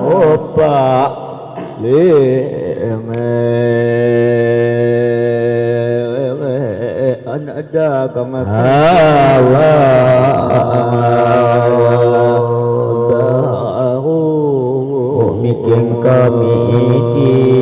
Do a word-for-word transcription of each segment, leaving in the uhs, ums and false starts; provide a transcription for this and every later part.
Opak lé anak da kang Allah. Miking kami tinggi.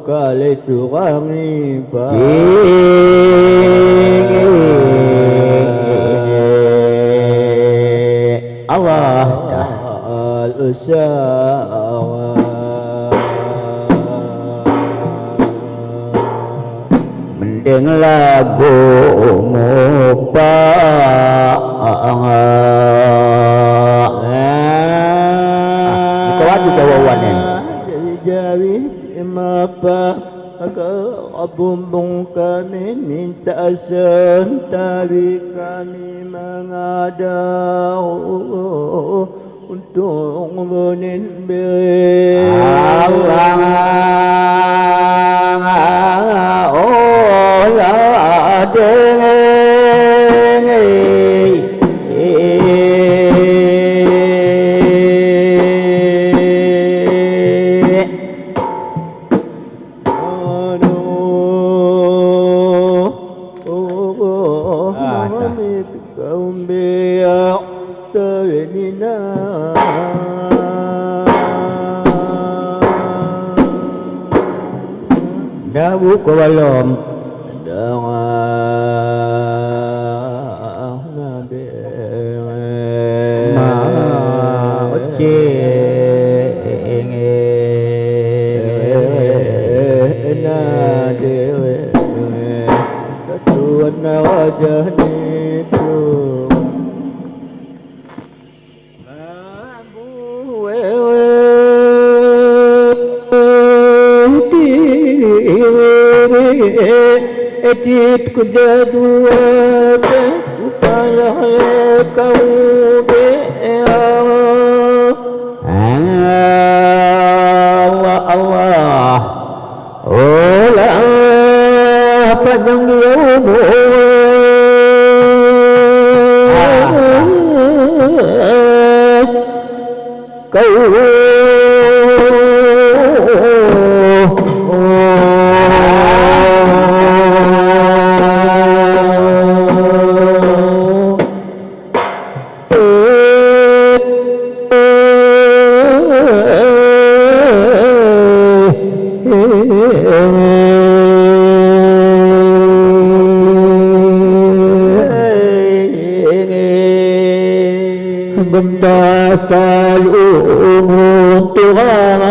Kali turangi Allah dah. Mendeng lagu mupa. Buka wajib bawa wan ni. Jari-jari mapa. Maka Rabbum kami minta sentari kami mengadau untuk bunin beri. Allah, oh, la dengi. Aduh. Oh, oh, oh, ah, dah. Mami kaum biak tawinina. Dah buka balom. Dah. Ma ucit na dewe, katuan wajah nitu. Cit keu jadwal teuh, upalah lé kaum B A. Allah, Allah. Olah panjang umur. Ah. Kau Geutanyoe saluhon Tuhan.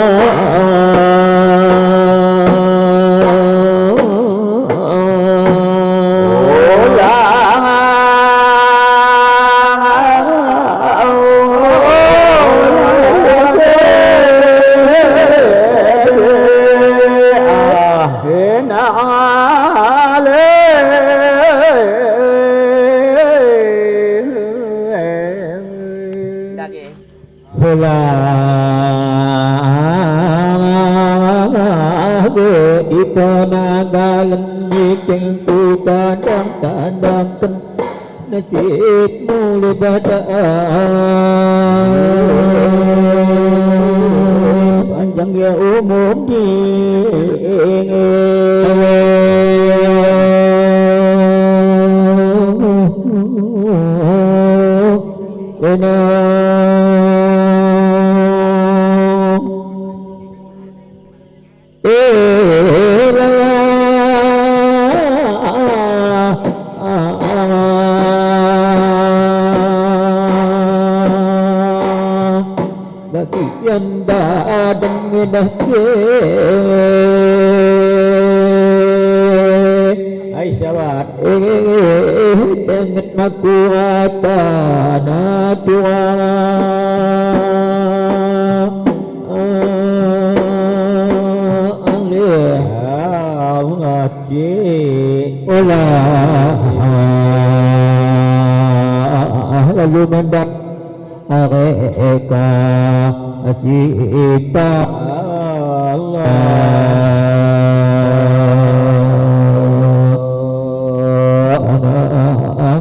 Lagèe. Seulama di peunaga leumikéng ku tandang-tandang keu nasib mulia bada. Panjang ya umur di Keunoe. Eh, la, la. Bagian badan ngeunah cue. Hai, sahabat. Eh, teungeut makurata na tuha. Ah, ah, ah, ah. Ulah lalu mendak reka sifat Allah.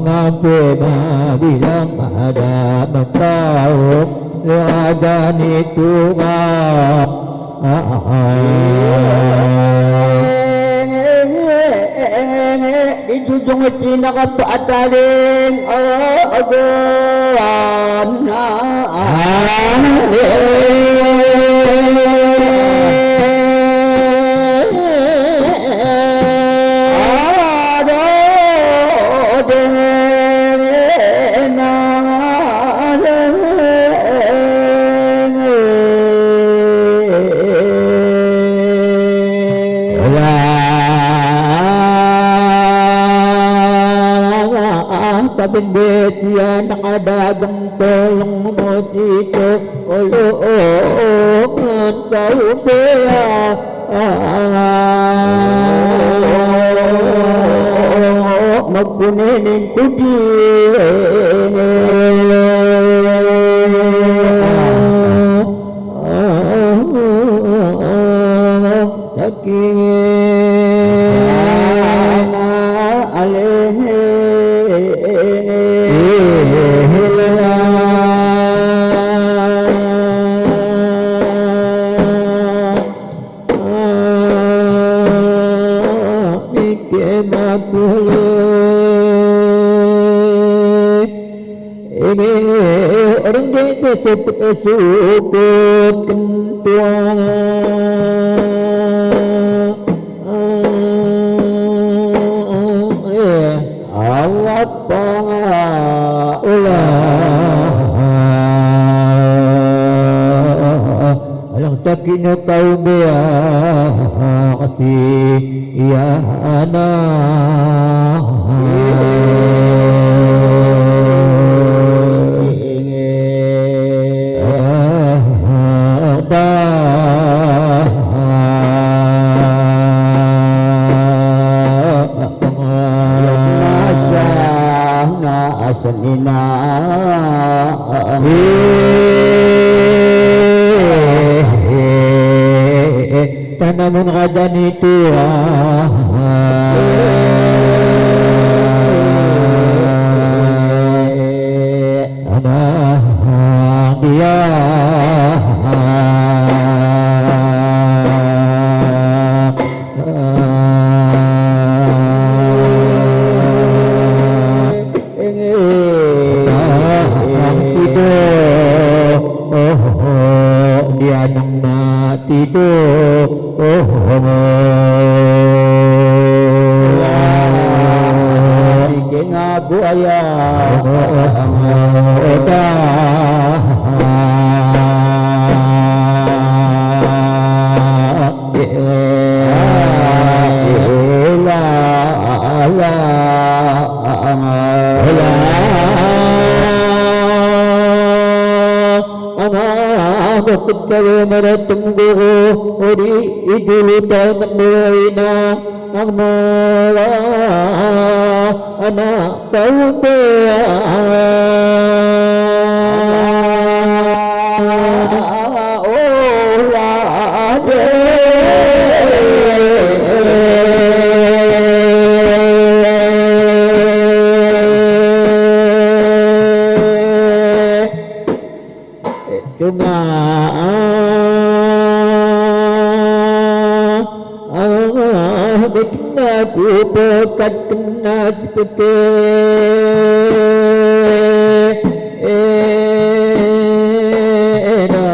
Ngampé bilang ada meukaum lé adan itu. Di jujung Cina ka peuataléng, oh, oh, oh, na. Aduh, deh, na, deh. Lah, tabendeh sian ada gentong musik, ulu ngon kau bea. Maupun ning kudi. Sakét. Miké makhluk. Ini orang dek teuseupeue sukut keuntuang. Allah Taala. Alang sakét nyoe kaum biasa, ya na. Masa na asnina. Tanamun raja ni tuan. Anak dia. Tidur, oh, dia nyang na tidur, oh. Bikin aku ayah. Ana, ana, ana, ana, Teuma beuna kupeugah keunan sipeuke na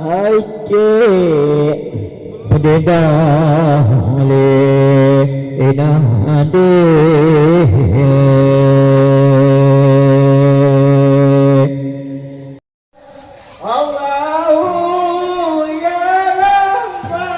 ai cek. Beudeudah lé inah deh. Allahu ya Rabbah.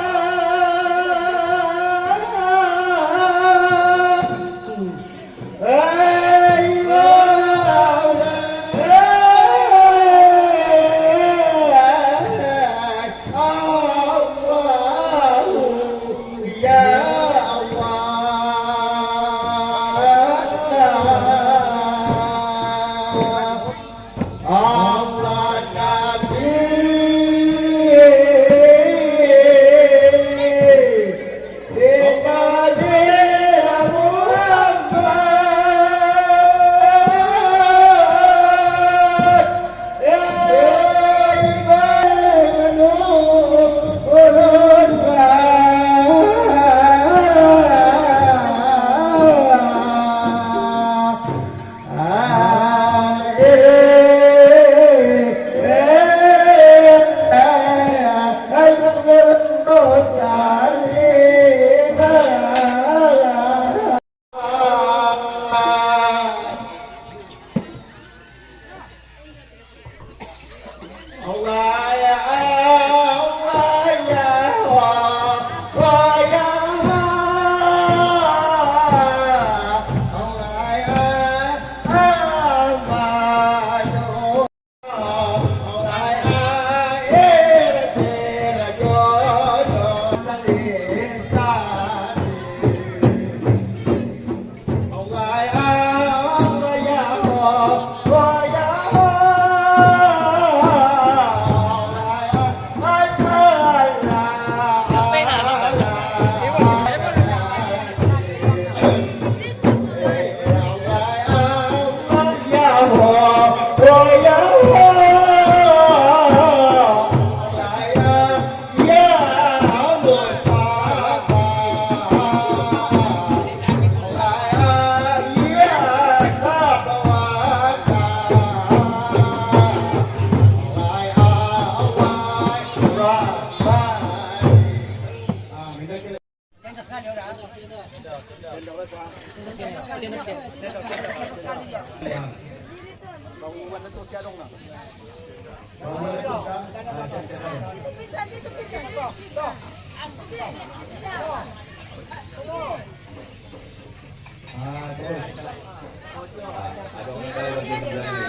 Ah, terus. Ah, ada orang lain lagi yang bilang ni.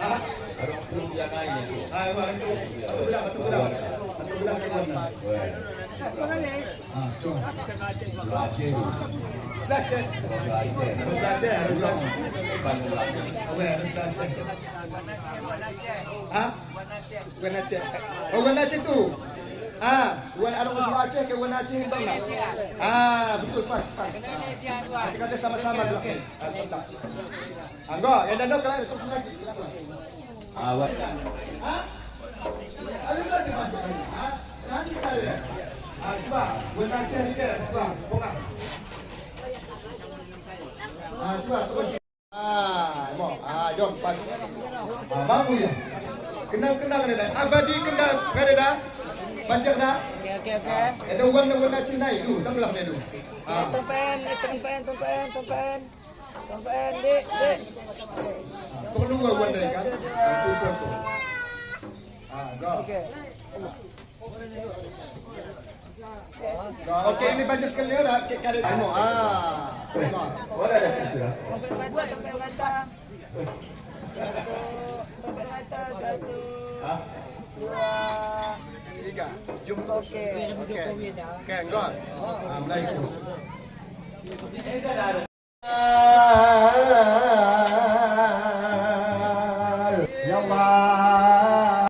Ah? Ada orang belum bilang lain ni tu. Ah, memang tu. Satu belah, satu belah. Satu belah ke mana? Weh. Ah, tu. Belajar. Belajar. Belajar, harus belajar. Bukan belajar. Weh, harus belajar. Ah? Wan Aceh. Oh, Wan Aceh tu. Ah, Wan Arong Suwa Aceh ke Wan Aceh bang lah. Ah, betul, pas, pas. Kita kata sama-sama dulu. Ah, sebentar. Anggo, yang dah kalau itu lagi. Ah, Wan. Ah? Ada lagi macam ni. Ah, nanti kali. Ah, cuba. Wan Aceh ni dia, cuba. Bukan. Ah, cuba terus. Ah, mo. Ah, jom pas. Ah, bagus ya. Kenang-kenang ni dah. Abadi kenang kada dah. Panjang dah. Okey, okey, okey. Ah, ada warna-warna Cina itu, tenggelam dia tu. Ah. Tong pen, eh, tong pen, tong pen, tong pen. Tong pen, dek, dek. Perlu warna kan? Satu, dua. Ah, go. Okey. Okey, ini baju sekali dah, kek karet anu. Ah. Boleh dah kita. Tong pen rata, tong pen rata. Satu, tong pen rata, satu, dua, tiga. Jumpa. Okey. Okey. Okey, enggak. Ah, mulai. Ya Allah.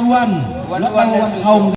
Wan, wan, wan, wan, wan,